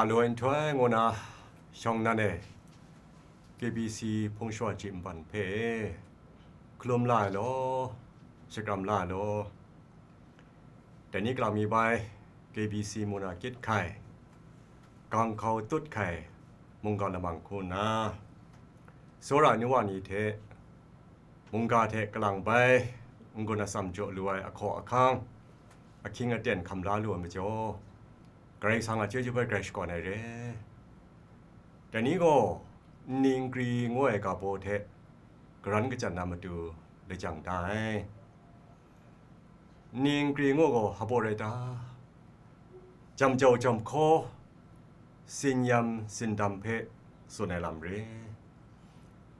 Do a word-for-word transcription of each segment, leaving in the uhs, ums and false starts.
Aloi nhtoi ngu na shawng nan e, K B C hpung shawa ji npan hpe hkalum la ai law, shakram la ai law, dai ni galang mi bai K B C mung na kyit hkai, gang hkau tut hkai mungga lamang hku nna, tsawra ai nu wa ni hte mungga hte kalang bai n-gun atsam jaw lu ai ahkaw ahkang, ahkying aten hkam la lu ai majaw, Karai Kasang a chyeju hpe grai shakawn ai re. Dai ni gaw nni nkri ngu ai ga baw hte karan kachyan na matu lajang da ai. Nni nkri ngu gaw hpa baw rai ta? Jam jau jam hkaw, tsin yam tsin dam hpe tsun ai lam re.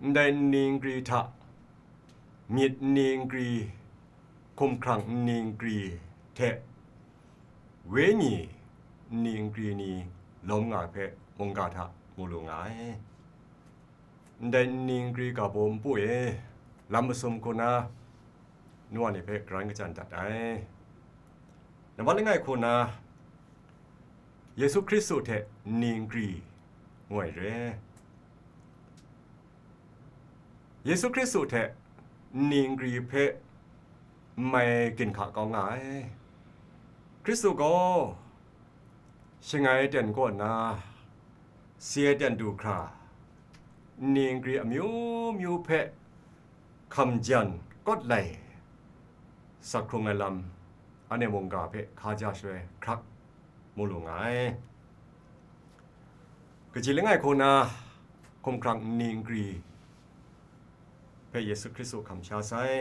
Ndai nni nkri hta myit nni nkri, hkumhkrang nni nkri hte wenyi nni nkri ni lawm nga ai hpe mungga hta mu lu nga ai. Ndai nni nkri ga baw npu e lam masum hku na nu wa ni hpe karan kachyan dat ai. Nambat langai hku na Yesu Hkristu hte nni nkri ngu ai re. Yesu Hkristu hte nni nkri hpe n mai ginhka kau nga ai. Hkristu gaw shangai aten kaw nna, si aten du hkra, nni nkri amyu myu hpe hkam jan kawt lai, sak hkrung ai lam, anhte mungga hpe hkaja shaloi hkrak mu lu nga ai. Kaji langai hku na, hkumhkrang nni nkri hpe Yesu Hkristu hkam sha sai.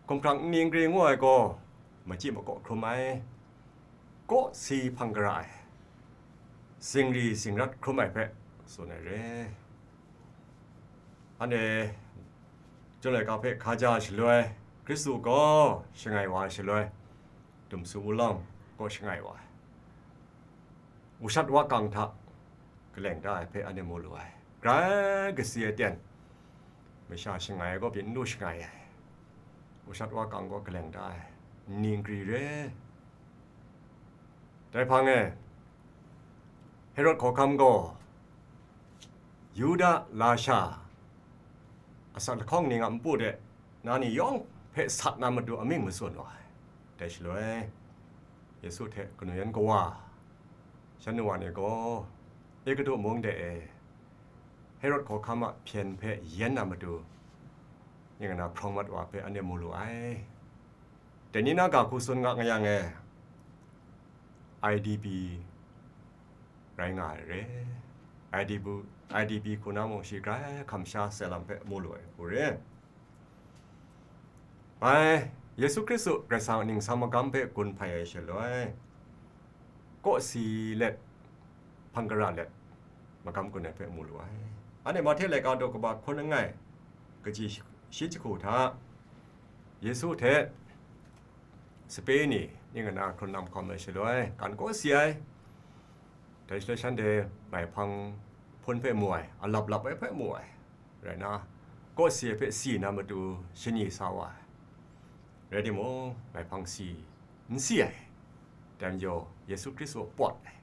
Hkumhkrang nni nkri ngu ai gaw, machyi makaw hkrum ai, kaw si hpang gara ai, singri singrat hkrum ai hpe tsun ai re. Anhte chyum laika hpe hkaja shaloi, Hkristu gaw shangai wa ai shaloi, dumsu wulawng kaw shangai wa ai, ushat wakang hta kaleng da ai hpe anhte mu lu ai. Grai kasi aten, masha shangai ai kaw pyi n lu shangai ai, ushat wakang kaw kaleng da ai, nni nkri re. Dai hpang e, Herod hkawhkam gaw Yuda lasha asak lahkawng ning a npu de na ni yawng hpe sat na matu amying matsun wa ai. Dai shaloi, Yesu hte kanu yan kawa, shan nu wa ni gaw Egutu mung de e Herod hkawhkam a hpyen hpe yen na matu, ning ana hprawng mat wa hpe anhte mu lu ai. Dai ni na ga hku tsun nga nga yang e, I D P rai nga ai re. I D P, I D P hku na mung shi grai hkam sha sai lam hpe mu lu ai hku re. Bai, Yesu Hkristu Karai Kasang a ningsang magam hpe gun hpai ai shaloi, kaw si let, hpang gara let, magam gun ai hpe mu lu ai. Anhte Mahte laika daw kaba hkun langai, kaji shi jahku hta, Yesu hte sape ni ning ana hkrun lam hkawm ai shaloi, kan kaw si ai. Dai shaloi shanhte maihpang hpun hpe mu ai, alap lap ai hpe mu ai. Rai nna, kaw si ai hpe si na matu shani sa wa ai. Rai timung, maihpang si, n si ai. Dai majaw, Yesu Hkristu a pawt ai.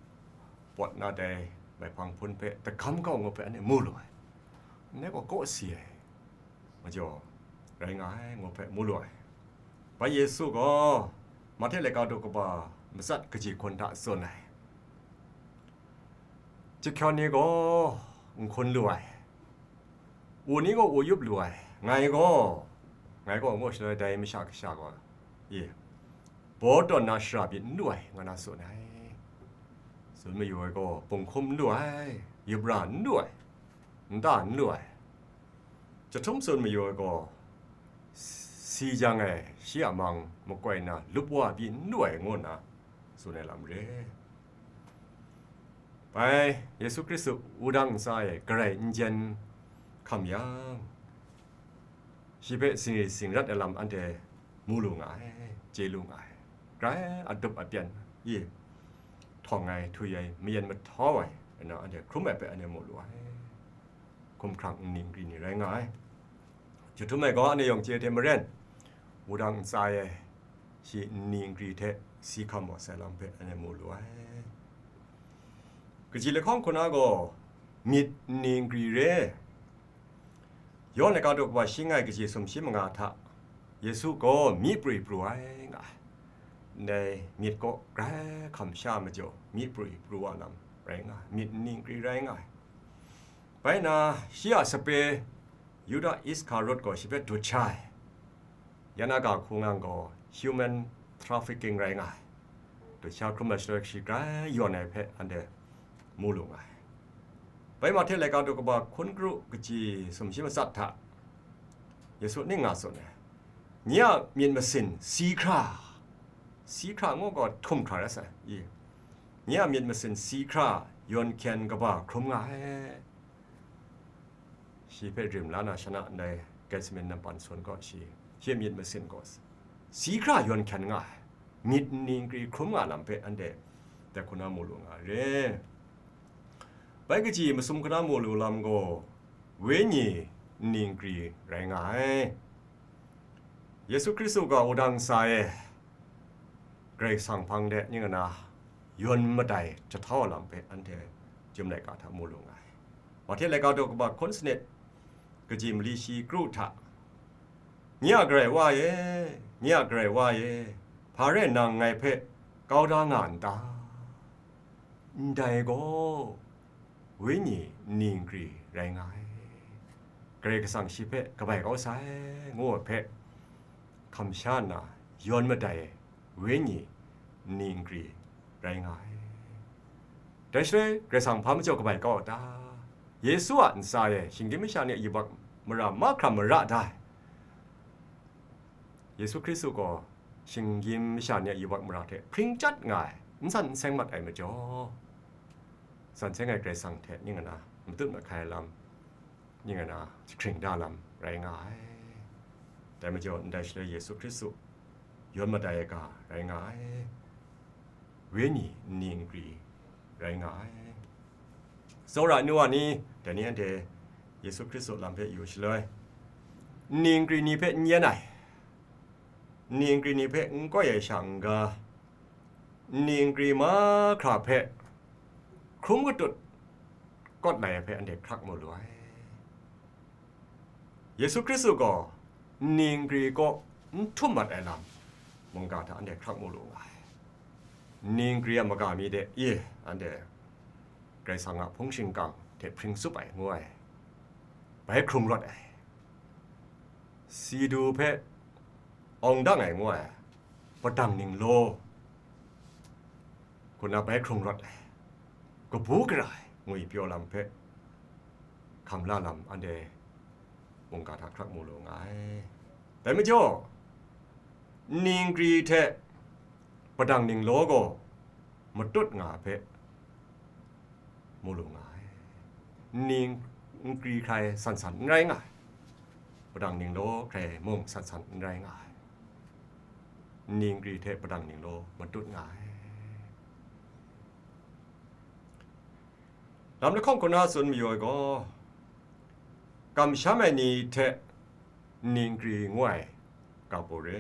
Pawt na dai maihpang hpun hpe dagam kau ngu hpe anhte mu lu ai. Ndai gaw kaw si ai majaw, rai nga ai ngu hpe mu lu ai. Bai Yesu gaw Mahte laika daw kaba matsat kaji hkun hta tsun ai. Jahkyawn ni gaw n hkun lu ai, u ni gaw u yup lu ai, ngai gaw, ngai gaw ngu shaloi dai Masha Kasha gaw, e, baw tawn na shara byin n lu ai, nga na tsun ai. Tsun mayu ai gaw, punghkum n lu ai, yup ra n lu ai, nta n lu ai. Jahtum tsun mayu ai gaw, si jang ai shi a mang makoi na lup wa byin n lu ai, ngu nna tsun ai lam re. Bai, Yesu Hkristu wudang ntsa e garai n jen hkam yang, shi hpe singri singrat ai lam anhte mu lu nga ai, chye lu nga ai. Grai adup apyan, i, htawng ai, htwi ai, mayen mahtau ai, rai nna anhte hkrum ai hpe anhte mu lu ai. Hkumhkrang nni nkri ni rai nga ai. Jahtum ai gaw anhte yawng chye hte maren, wudang ntsa e shi nni nkri hte si hkam wa sai lam hpe anhte mu lu ai. Kaji lahkawng hku na gaw myit nni nkri re. Yawhan laika daw kaba shi ngai kaji sumshi manga hta, Yesu gaw myi pru pru ai nga ai. Ndai myit kaw grai hkam sha majaw, myi pru pru wa lam rai nga ai, myit nni nkri rai nga ai. Bai na, shi a sape Yuda Iskariot gaw shi hpe dut sha ai. Yan aga hku ngang gaw human trafficking rai nga ai. Dut sha hkrum ai shaloi shi grai yawn ai hpe anhte mu lu nga ai. Bai Mahte laika daw kaba hkun kru kaji sumshi matsat hta Yesu ning nga tsun ai, nye a myit masin si hkra, si hkra ngu gaw htum hkra rai sai, i, nye a myit masin si hkra yawn hkyen kaba hkrum nga ai. Shi hpe rim la na, shana ndai Gethsemane nampan sun gaw shi, shi myit masin gaw si hkra yawn hkyen nga ai, myit nni nkri hkrum nga lam hpe anhte dai hku na mu lu nga ai re. Bai kaji masum hku na mu lu lam gaw, wenyi nni nkri rai nga ai. Yesu Hkristu gaw wudang ntsa e Karai Kasang hpang de ning ana yawn madai jahtau ai lam hpe anhte chyum laika hta mu lu nga ai. Mahte laika daw kaba hkun sanit kaji mali shi kru hta, nye a Karai Wa e, nye a Karai Wa e, hpa rai nang ngai hpe kau da nga n ta? Ndai gaw wenyi nni nkri rai nga ai. Karai Kasang shi hpe kabai kau sai, ngu ai hpe hkam sha nna yawn madai ai wenyi nni nkri rai nga ai. Dai shaloi Karai Kasang hpa majaw kabai kau a ta? Yesu a ntsa e shinggyim masha ni a yubak mara mahkra mara da ai. Yesu Hkristu gaw shinggyim masha ni a yubak mara hte hpring chyat nga ai, n san n seng mat ai majaw, san seng ai Karai Kasang hte ning ana matut mahkai ai lam, ning ana jahkring da lam rai nga ai. Dai majaw, ndai shaloi Yesu Hkristu yawn madai ai ga rai nga ai. Wenyi nni nkri rai nga ai. Tsawra ai nu wa ni, dai ni anhte Yesu Hkristu lam hpe yu shaloi, nni nkri ni hpe n yen ai, nni nkri ni hpe n koi ai sha n-ga, nni nkri mahkra hpe hkrum katut kawt lai ai hpe anhte hkrak mu lu ai. Yesu Hkristu gaw nni nkri kaw n htum mat ai lam mungga hta anhte hkrak mu lu nga ai. Nni nkri a maga mi de, i, anhte Karai Kasang a hpung shingkang hte hpring tsup ai ngu ai, bai hkrung rawt ai. Si du hpe awng dang ai ngu ai, padang ninglaw hku na bai hkrung rawt ai, kabu gara ai ngwipyaw lam hpe hkam la lam anhte mungga hta hkrak mu lu nga ai. Dai majaw, nni nkri hte padang ninglaw gaw matut nga ai hpe mu lu nga ai. Nni nkri hkrai san san n rai nga ai, padang ninglaw hkrai mung san san n rai nga ai. Nni nkri hte padang ninglaw matut nga ai. Lam lahkawng hku na tsun mayu ai gaw, kamsham ai ni hte nni nkri ngu ai ga pore.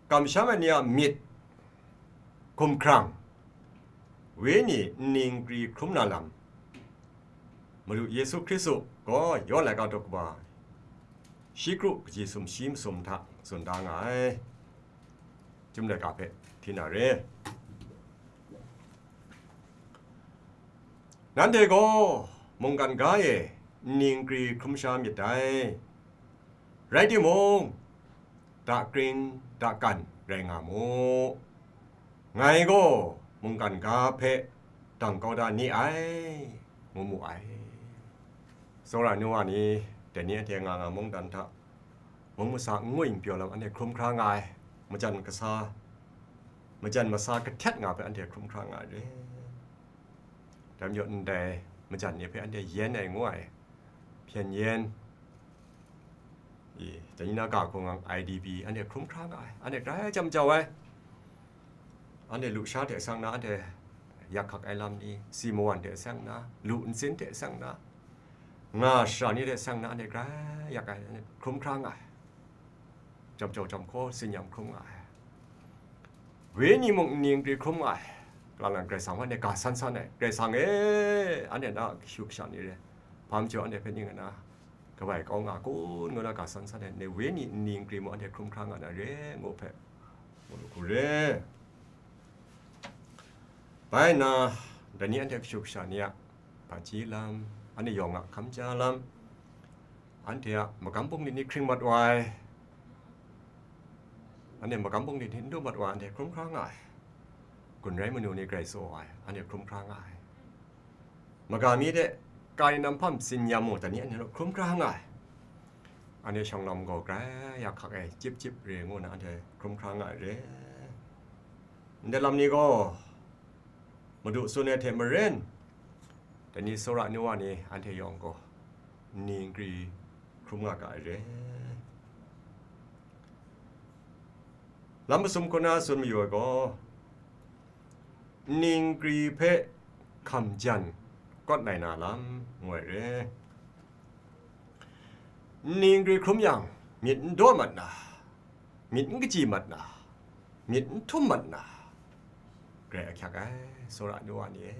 Kamsham ai ni a myit hkumhkrang, wenyi nni nkri hkrum na lam, Madu Yesu Hkristu gaw Yawhan laika daw kaba shi kru kaji sumshi masum hta tsun da nga ai. Chyum laika hpe hti na re. Nanhte gaw mungkan ga e nni nkri hkrum sha myit dai. Rai timung, dakring dakan rai nga mu. Ngai gaw mungkan ga hpe dang kau da ni ai, ngu mu ai. Tsawra ai nu wa ni, dai ni anhte nga nga mungdan hta, mung masa n ngwi n pyaw lam anhte hkrum hkra nga ai, majan kasa, majan masa kahtet nga hpe anhte hkrum hkra nga ai re. Dai majaw ndai majan ni hpe anhte yen ai ngu ai, hpyen yen, i, dai ni na ga hku ngang I D P anhte hkrum hkra nga ai, anhte grai jam jau ai. Anhte lusha hte sang na, anhte yak hkak ai lam ni, si mawan hte sang na, lu ntsin hte sang na, nga shara ni hte sang na, anhte grai yak ai, anhte hkrum hkra nga ai. Jam jau jam hkaw, tsin-yam hkrum nga ai. Wenyi mung nni nkri hkrum nga ai. Kalang lang Karai Kasang anhte ga san san ai, Karai Kasang e, anhte na kashu kasha ni re, hpa majaw anhte hpe ning ana kabai kau nga kun ngu na ga san san ai, ne wenyi nni nkri mung anhte hkrum hkra nga na re, ngu hpe, ngu lu hku re. Bai nna, dai ni anhte kashu kasha ni a hpaji lam, anhte yawng a hkam ja lam, anhte a magam bungli ni hkring mat wa ai, anhte magam bungli ni n du mat wa ai, anhte hkrum hkra nga ai, gun rai manu ni grai tsaw ai, anhte hkrum hkra nga ai, maga mi de kai nam hpam tsin yam mung, dai ni anhte hkrum hkra nga ai, anhte shawng lam gaw grai yak hkak ai, chyip chyip re ngu na anhte hkrum hkra nga ai re. Ndai lam ni gaw, Madu tsun ai hte maren, dai ni tsawra ai nu wa ni anhte yawng gaw nni nkri hkrum nga ga ai re. Lam masum hku na tsun mayu ai gaw, nni nkri hpe hkam jan kawt lai na lam, ngu ai re. Nni nkri hkrum yang, myit n daw mat na, myit n kaji mat na, myit n htum mat na, grai ahkyak ai, tsawra ai nu wa ni e.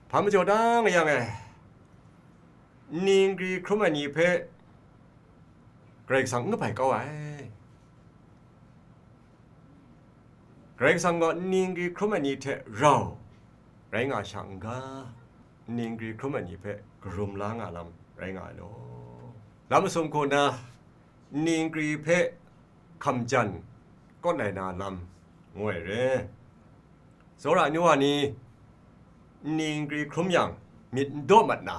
Hpa majaw dang yang e, nni nkri hkrum ai ni hpe Karai Kasang n kabai kau ai. Karai Kasang gaw nni nkri hkrum ai ni hte rau rai nga sha n ga, nni nkri hkrum ai ni hpe karum la nga lam rai nga ai law. Lam masum hku na, nni nkri hpe hkam jan kawt lai na lam, ngu ai re. Tsawra ai nu wa ni, nni nkri hkrum yang, myit n daw mat na,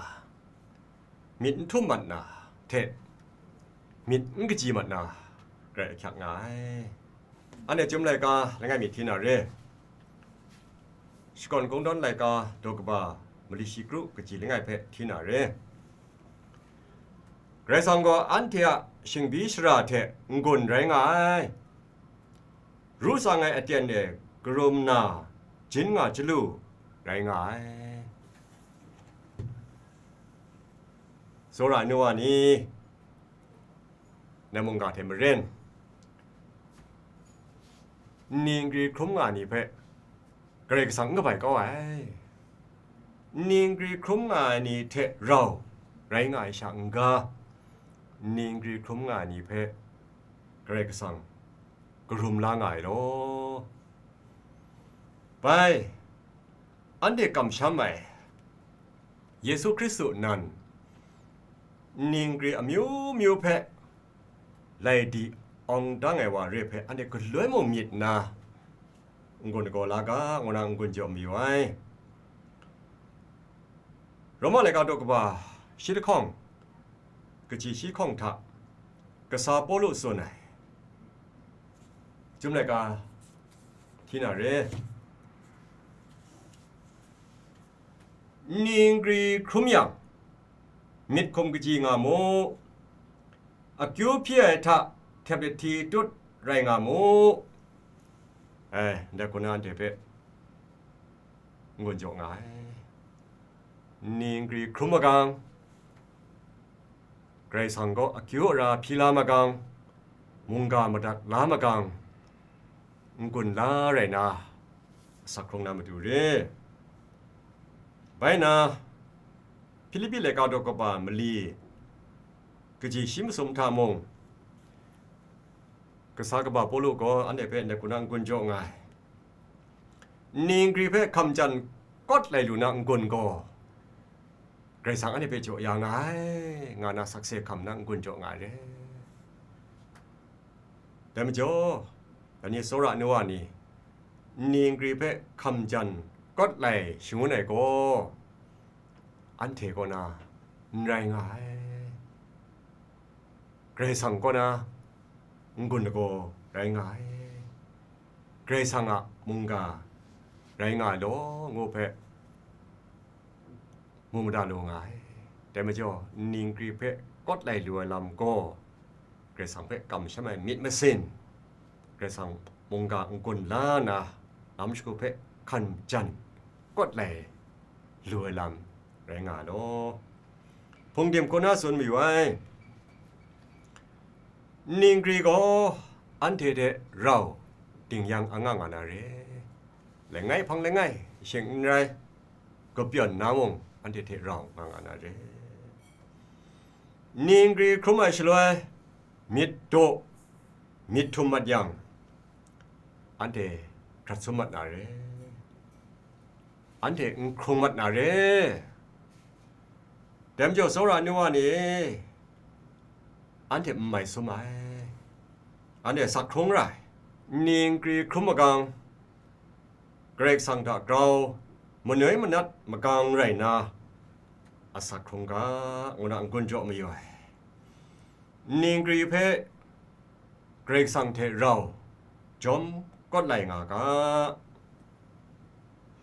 myit n htum mat na hte myit n kaji mat na, grai ahkyak nga ai. Anhte Chyum laika langai mi hti na re, Shakawn Kungdawn laika daw kaba mali shi kru kaji langai hpe hti na re. Karai Kasang gaw anhte a shingbi shara hte n-gun rai nga ai. Ru tsang ai aten e karum na, jin nga chyalu rai nga ai. Tsawra ai nu wa ni, nai mungga hte maren, nni nkri hkrum nga ai ni hpe Karai Kasang n kabai kau ai. Nni nkri hkrum nga ai ni hte rau rai nga ai sha n ga, nni nkri hkrum nga ai ni hpe Karai Kasang karum la nga ai law. Bai, anhte kamsham ai Yesu Hkristu nan, nni nkri amyu myu hpe lai di awng dang ai wa re hpe anhte galoi mung myit nna, n-gun lagaw la ga, ngu na n-gun jaw mayu ai. Roma laika daw kaba shi lahkawng, kaji shi hkawng hta, kasa Pawlu tsun ai, Chyum laika hti na re, nni nkri hkrum yang, myit hkum kaji nga mu, akyu hpyi ai hta htep lahti tut rai nga mu. Ai, ndai hku na anhte hpe n-gun jaw nga ai. Nni nkri hkrum magang, Karai Kasang gaw akyu ara hpyi la magang, mungga madat la magang, n-gun la rai na, asak hkrung na matu re. Bai na, Hpilipi laika daw kaba mali, kaji shi masum hta mung, kasa kaba Pawlu gaw anhte hpe ndai hku na n-gun jaw nga ai. Nni nkri hpe hkam jan kawt lai lu na n-gun gaw, Karai Kasang anhte hpe jaw ya nga ai, nga na sakse hkam na n-gun jaw nga ai re. Dai majaw, dai ni tsawra ai nu wa ni, nni nkri hpe hkam jan kawt lai shangun ai gaw, anhte kaw na n rai nga ai. Karai Kasang kaw na n-gun lagaw rai nga ai. Karai Kasang a mungga rai nga ai law, ngu hpe mu mada lu nga ai. Dai majaw, nni nkri hpe kawt lai lu ai lam gaw, Karai Kasang hpe kamsham ai myit masin, Karai Kasang mungga n-gun la na lam shagu hpe hkan jan kawt lai lu ai lam rai nga ai law. Hpungdim hku na tsun mayu ai, nni nkri gaw anhte hte rau ding yang anga nga na re. langai hpang langai shing n rai, gupyawn na mung anhte hte rau nga nga na re. Ningri hkrum ai shaloi, myit daw, myit htum mat yang, anhte hkrat sum mat na re, anhte n hkrung mat na re. Dai majaw, tsawra ai nu wa ni, anhte n mai sum ai, anhte asak hkrung ra ai. Ningri hkrum magang, Karai Kasang hta grau manoi manat magang rai nna, asak hkrung ga, ngu na n-gun jaw mayu ai. Ningri hpe Karai Kasang hte rau jawm kawt lai nga ga.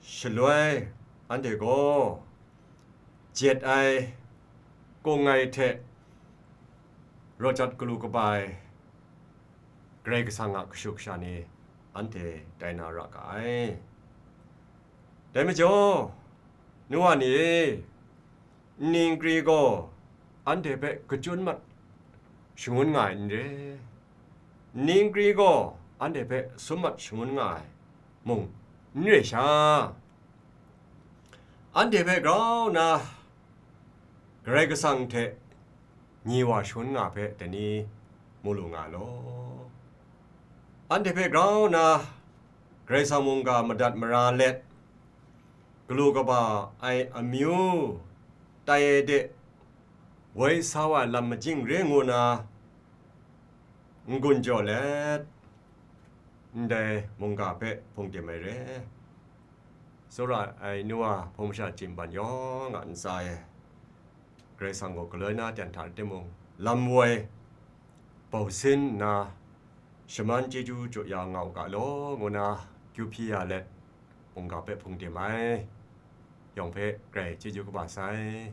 Shaloi anhte gaw jet ai, kung ai hte raw jat galu kaba ai Karai Kasang a kashu kasha ni anhte tai na ra ga ai. Dai majaw, nu wa ni e, ningri gaw anhte hpe kachyun mat shangun nga ai n re, ningri gaw anhte hpe sum mat shangun nga ai mung n re sha, anhte hpe grau nna Karai Kasang hte nyi wa shangun nga hpe dai ni mu lu nga law. Anhte hpe grau nna Karai Kasang mungga madat mara let, galu kaba ai amyu tai ai de woi sa wa ai lam majing re ngu nna n-gun jaw let, ndai mungga hpe hpung tim ai re. Tsawra ai nu wa hpung masha chyim ban yawng a ntsa e, Karai Kasang gaw galoi na dan hta rai timung, lam woi bau sin nna, shaman chyeju jaw ya nga u ga law, ngu nna kyu hpyi ya let, mungga hpe hpung tim ai. Yawng hpe grai chyeju kaba sai.